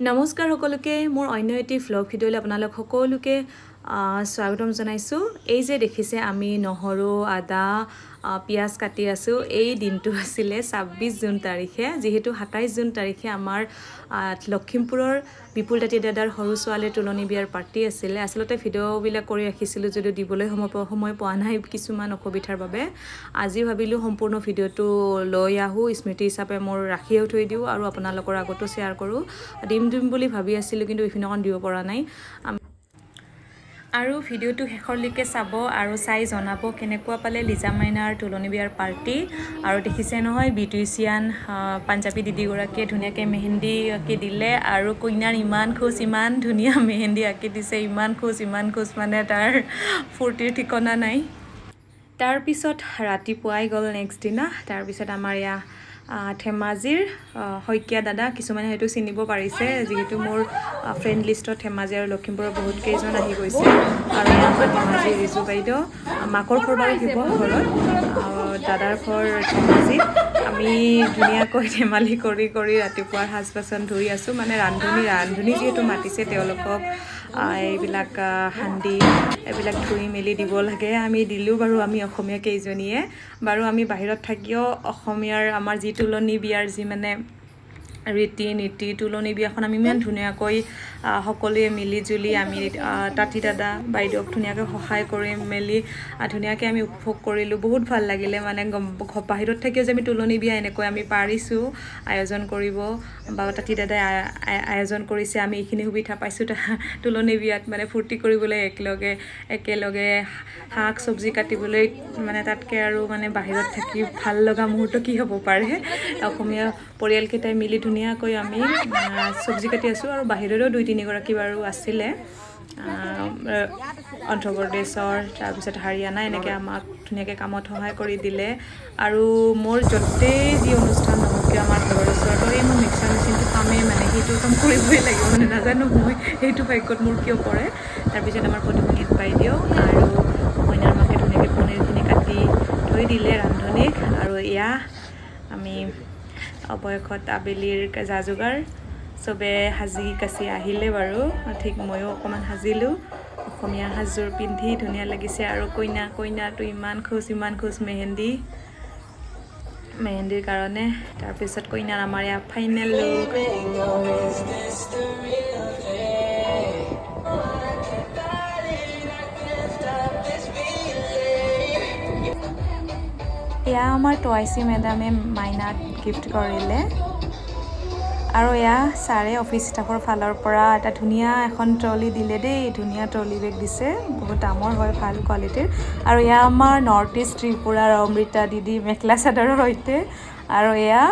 নমস্কাৰ সকলোকে, মোৰ অন্য এটি ভ্লগ ভিডিঅ'লৈ আপোনালোক সকলোকে স্বাগতম জনাইছোঁ। এই যে দেখিছে, আমি নহৰু, আদা, পিঁয়াজ কাটি আছোঁ। এই দিনটো আছিলে 26 জুন তাৰিখে, যিহেতু 27 জুন তাৰিখে আমাৰ লখিমপুৰৰ বিপুল তাঁতী দাদাৰ সৰু ছোৱালীৰ তোলনি বিয়াৰ পাৰ্টি আছিলে। আচলতে ভিডিঅ'বিলাক কৰি ৰাখিছিলোঁ যদিও দিবলৈ সময় পোৱা নাই কিছুমান অসুবিধাৰ বাবে। আজি ভাবিলোঁ সম্পূৰ্ণ ভিডিঅ'টো লৈ আহোঁ, স্মৃতি হিচাপে মোৰ ৰাখিও থৈ দিওঁ আৰু আপোনালোকৰ আগতো শ্বেয়াৰ কৰোঁ। দিম দিম বুলি ভাবি আছিলোঁ, কিন্তু বিভিন্ন দিব পৰা নাই। আৰু ভিডিঅ'টো শেষৰলৈকে চাব আৰু চাই জনাব কেনেকুৱা পালে লিজা মাইনাৰ তোলনি বিয়াৰ পাৰ্টি। আৰু দেখিছে নহয়, বিউটিচিয়ান পাঞ্জাবী দিদিগৰাকীয়ে ধুনীয়াকৈ মেহেন্দি আঁকি দিলে। আৰু কইনাৰ ইমান খুচ, ইমান ধুনীয়া মেহেন্দি আঁকি দিছে, ইমান খুচ, ইমান খুচ, মানে তাৰ ফূৰ্তিৰ ঠিকনা নাই। তাৰপিছত ৰাতিপুৱাই গ'ল নেক্সট দিনা। তাৰপিছত আমাৰ এয়া ধেমাজিৰ শইকীয়া দাদা, কিছুমানে হয়তো চিনিব পাৰিছে, যিহেতু মোৰ ফ্ৰেণ্ড লিষ্টত ধেমাজি আৰু লখিমপুৰৰ বহুত কেইজন আহি গৈছে। আৰু এয়া আমাৰ ধেমাজিৰ ৰিজু বাইদেউ। মাকৰ ঘৰ বাৰু শিৱসাগৰত, দাদাৰ ঘৰ ধেমাজিত। আমি ধুনীয়াকৈ ধেমালি কৰি কৰি ৰাতিপুৱাৰ সাজ বাচন ধুই আছোঁ। মানে ৰান্ধনী যিহেতু মাতিছে, তেওঁলোকক এইবিলাক সান্দি এইবিলাক ধুই মেলি দিব লাগে। আমি দিলোঁ বাৰু, আমি অসমীয়া কেইজনীয়ে বাৰু। আমি বাহিৰত থাকিও অসমীয়াৰ আমাৰ যি তোলনি বিয়াৰ যি মানে ৰীতি নীতি, তোলনি বিয়াখন আমি ইমান ধুনীয়াকৈ সকলোৱে মিলি জুলি আমি তাঁতী দাদা বাইদেউক ধুনীয়াকৈ সহায় কৰি মেলি ধুনীয়াকৈ আমি উপভোগ কৰিলোঁ। বহুত ভাল লাগিলে। মানে গম বাহিৰত থাকিও যে আমি তোলনি বিয়া এনেকৈ আমি পাৰিছোঁ আয়োজন কৰিব বা তাঁতী দাদাই আয়োজন কৰিছে, আমি এইখিনি সুবিধা পাইছোঁ তোলনি বিয়াত মানে ফূৰ্তি কৰিবলৈ, একেলগে একেলগে শাক চব্জি কাটিবলৈ। মানে তাতকৈ আৰু মানে বাহিৰত থাকি ভাল লগা মুহূৰ্ত কি হ'ব পাৰে? অসমীয়া পৰিয়ালকেইটাই মিলি ধুনীয়াকৈ আমি চব্জি কাটি আছোঁ। আৰু বাহিৰৰো দুই তিনিগৰাকী বাৰু আছিলে, অন্ধ্ৰপ্ৰদেশৰ, তাৰপিছত হাৰিয়ানা, এনেকৈ আমাক ধুনীয়াকৈ কামত সহায় কৰি দিলে। আৰু মোৰ য'তেই যি অনুষ্ঠান নহওক কিয়, আমাৰ ঘৰৰ ওচৰতো এই মই মিক্সাৰ মেচিনটো পামেই, মানে সেইটো কাম কৰিবই লাগিব। মানে নাজানো মই সেইটো ভাগ্যত মোৰ কিয় পৰে। তাৰপিছত আমাৰ পদুমণি বাইদেউ আৰু কইনাৰ মাকে ধুনীয়াকৈ পনীৰখিনি কাটি থৈ দিলে ৰান্ধনীক। আৰু এয়া আমি অৱশেষত আবেলিৰ যা যোগাৰ, চবে সাজি কাচি আহিলে বাৰু। ঠিক ময়ো অকণমান সাজিলোঁ, অসমীয়া সাজযোৰ পিন্ধি ধুনীয়া লাগিছে। আৰু কইনাটো ইমান খুচ, ইমান খুচ মেহেন্দিৰ কাৰণে। তাৰপিছত কইনাৰ আমাৰ এয়া final look. Oh, is this the real thing? I can't fight it, I can't stop this feeling. এয়া আমাৰ টৱাইচি মেডামে মাইনাক গিফ্ট কৰিলে। আৰু এয়া ছাৰে অফিচ ষ্টাফৰ ফালৰ পৰা এটা ধুনীয়া এখন ট্ৰলি দিলে দেই। ধুনীয়া ট্ৰলি বেগ দিছে, বহুত দামৰ হয়, ভাল কোৱালিটিৰ। আৰু এয়া আমাৰ নৰ্থ ইষ্ট ত্ৰিপুৰাৰ অমৃতা দিদি মেখেলা চাদৰৰ সৈতে। আৰু এয়া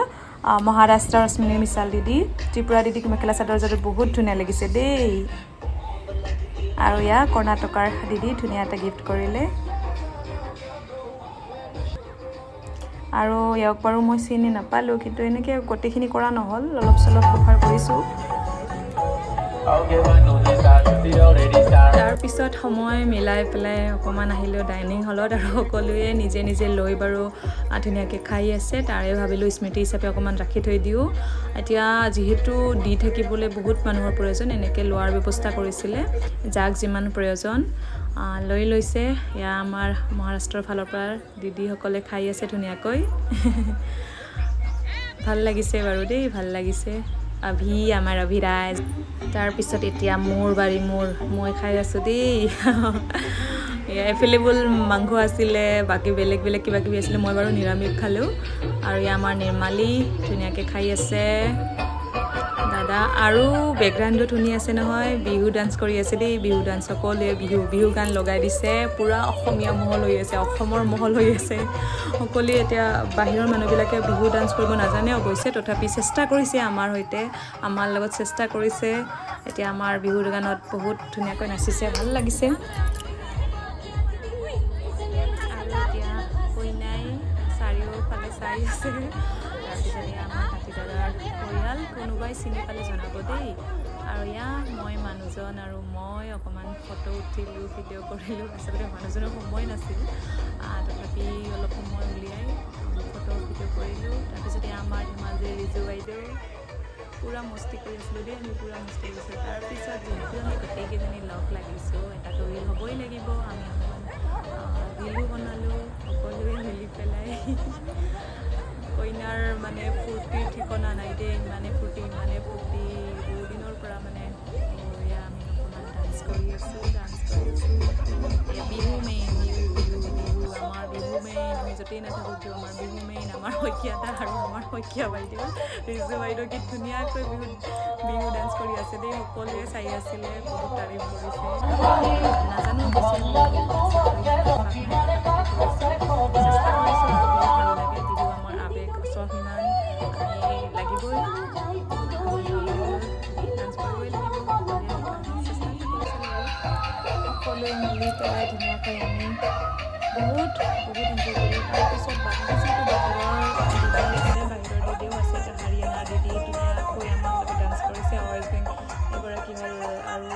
মহাৰাষ্ট্ৰৰ অশ্বিনী মিছাল দিদি, ত্ৰিপুৰা দিদিক মেখেলা চাদৰ যোৰটো বহুত ধুনীয়া লাগিছে দেই। আৰু এয়া কৰ্ণাটকাৰ দিদি, ধুনীয়া এটা গিফ্ট কৰিলে। আৰু ইয়াক বাৰু মই চিনি নাপালোঁ, কিন্তু এনেকৈ গোটেইখিনি কৰা নহ'ল, অলপ চলপ কভাৰ কৰিছোঁ। Okay, bueno, already start. তাৰপিছত সময় মিলাই পেলাই অকণমান আহিলোঁ ডাইনিং হলত। আৰু সকলোৱে নিজে নিজে লৈ বাৰু ধুনীয়াকৈ খাই আছে। তাৰে ভাবিলোঁ স্মৃতি হিচাপে অকণমান ৰাখি থৈ দিওঁ। এতিয়া যিহেতু দি থাকিবলৈ বহুত মানুহৰ প্ৰয়োজন, এনেকৈ লোৱাৰ ব্যৱস্থা কৰিছিলে। যাক যিমান প্ৰয়োজন লৈ লৈছে। এয়া আমাৰ মহাৰাষ্ট্ৰৰ ফালৰ পৰা দিদিসকলে খাই আছে ধুনীয়াকৈ। ভাল লাগিছে বাৰু দেই, ভাল লাগিছে। অভি, আমাৰ অভিৰাজ। তাৰপিছত এতিয়া মোৰ বাৰী, মই খাই আছোঁ দেই। এভেইলেবল মাংস আছিলে, বাকী বেলেগ বেলেগ কিবা কিবি আছিলে। মই বাৰু নিৰামিষ খালোঁ। আৰু এয়া আমাৰ নিৰ্মালী ধুনীয়াকৈ খাই আছে। দাদা আৰু বেকগ্ৰাউণ্ডত শুনি আছে নহয়, বিহু ডান্স কৰি আছে দেই। বিহু ডান্স, সকলোৱে বিহু বিহু গান লগাই দিছে। পূৰা অসমীয়া মহল হৈ আছে, অসমৰ মহল হৈ আছে সকলোৱে। এতিয়া বাহিৰৰ মানুহবিলাকে বিহু ডান্স কৰিব নাজানে অৱশ্যে, তথাপি চেষ্টা কৰিছে আমাৰ সৈতে, আমাৰ লগত চেষ্টা কৰিছে। এতিয়া আমাৰ বিহুৰ গানত বহুত ধুনীয়াকৈ নাচিছে, ভাল লাগিছে। আৰু এতিয়া কইনাই চাৰিওফালে চাই আছে। তাৰপিছত এয়া আমাৰ তাঁতী দাদাৰ পৰিয়াল, কোনোবাই চিনি পালে জনাব দেই। আৰু এয়া মই, মানুহজন আৰু মই অকণমান ফটো উঠিলোঁ, ভিডিঅ' কৰিলোঁ। আচলতে মানুহজনৰ সময় নাছিল, তথাপি অলপ সময় উলিয়াই ফটো ভিডিঅ' কৰিলোঁ। তাৰপিছত এয়া আমাৰ ধেমাজিৰ ৰিজু বাইদেউ। পূৰা মস্তি কৰি আছিলোঁ দেই। আমি পূৰা মস্তি কৰিছোঁ। তাৰপিছত যিহেতু আমি গোটেইকেইজনী লগ লাগিছোঁ, এটাতো ৰিল হ'বই লাগিব। আমি অকণমান ৰিলো বনালোঁ সকলোৱে মিলি পেলাই। কইনাৰ মানে ফূৰ্তিৰ ঠিকনা নাই দেই। ইমানে ফূৰ্তি, ইমানে ফূৰ্তি, বহুদিনৰ পৰা মানে। এয়া আমি অকণমান ডান্স কৰি আছোঁ, ডান্স কৰি আছোঁ। এয়া বিহু মেইন, বিহু, বিহু, বিহু। আমাৰ বিহু মেইন। আমি য'তেই নাথাকোঁ কিয়, আমাৰ বিহু মেইন। আমাৰ শইকীয়া দা আৰু আমাৰ শইকীয়া বাইদেউ, ৰিজু বাইদেউ কি ধুনীয়াকৈ বিহু বিহু ডান্স কৰি আছে দেই। সকলোৱে চাই আছিলে, বহুত তাৰিফ কৰিছে। নাজানো অৱশ্যে মই, চেষ্টা কৰিছোঁ আৰু বহুত ভাল লাগে। বিহু আমাৰ আৱেগ, স্বাভিমান। আমি লাগিবই, ডান্স কৰিবই লাগিব সকলোৱে। সেইকাৰণে চেষ্টা এটা কৰিছিলোঁ আৰু সকলোৱে মিলি পেলাই ধুনীয়াকৈ আমি বহুত বহুত এনজয় কৰিলোঁ। তাৰপিছত বাকী যিহেতু বাহিৰৰ দিদি আছে, বাহিৰৰ দিদিও আছে। এতিয়া হাৰিয়ানাৰ দিদি ধুনীয়াকৈ আমাৰ লগত ডান্স কৰিছে। ৱেষ্ট বেংগল এগৰাকী হ'ল আৰু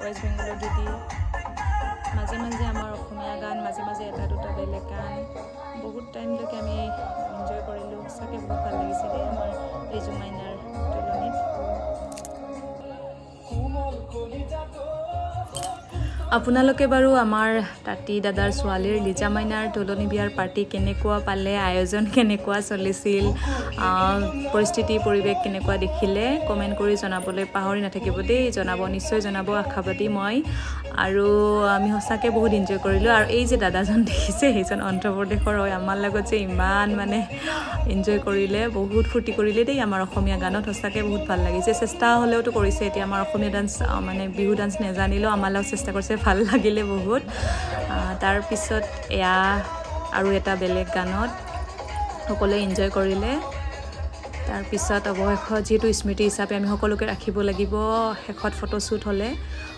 ৱেষ্ট বেংগলৰ দিদি। মাজে মাজে আমাৰ অসমীয়া গান, মাজে মাজে এটা দুটা বেলেগ গান। বহুত টাইমলৈকে আমি এনজয় কৰিলোঁ। সঁচাকৈ বহুত ভাল লাগিছে দেই আমাৰ ৰিজু মাইনাৰ তুলনিত। কোমল কলিজাটো। আপোনালোকে বাৰু আমাৰ তাঁতী দাদাৰ ছোৱালীৰ লিজা মাইনাৰ তোলনি বিয়াৰ পাৰ্টি কেনেকুৱা পালে? আয়োজন কেনেকুৱা চলিছিল, পৰিস্থিতি পৰিৱেশ কেনেকুৱা দেখিলে, কমেণ্ট কৰি জনাবলৈ পাহৰি নাথাকিব দেই। জনাব, নিশ্চয় জনাব, আশাবাদী মই। আৰু আমি সঁচাকৈ বহুত এনজয় কৰিলোঁ। আৰু এই যে দাদাজন দেখিছে, সেইজন অন্ধ্ৰপ্ৰদেশৰ হয়। আমাৰ লগত যে ইমান মানে এনজয় কৰিলে, বহুত ফূৰ্তি কৰিলে দেই আমাৰ অসমীয়া গানত। সঁচাকৈ বহুত ভাল লাগিছে। চেষ্টা হ'লেওতো কৰিছে। এতিয়া আমাৰ অসমীয়া ডান্স মানে বিহু ডান্স নেজানিলেও আমাৰ লগত চেষ্টা কৰিছে, ভাল লাগিলে বহুত। তাৰপিছত এয়া আৰু এটা বেলেগ গানত সকলোৱে এনজয় কৰিলে। তাৰপিছত অৱশেষত যিহেতু স্মৃতি হিচাপে আমি সকলোকে ৰাখিব লাগিব, শেষত ফটোশ্বুট হ'লে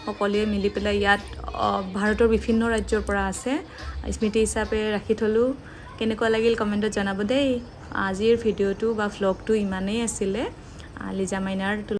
সকলোৱে মিলি পেলাই। ইয়াত ভাৰতৰ বিভিন্ন ৰাজ্যৰ পৰা আছে। স্মৃতি হিচাপে ৰাখি থ'লোঁ। কেনেকুৱা লাগিল কমেণ্টত জনাব দেই। আজিৰ ভিডিঅ'টো বা ভ্লগটো ইমানেই আছিলে লিজা মাইনাৰ।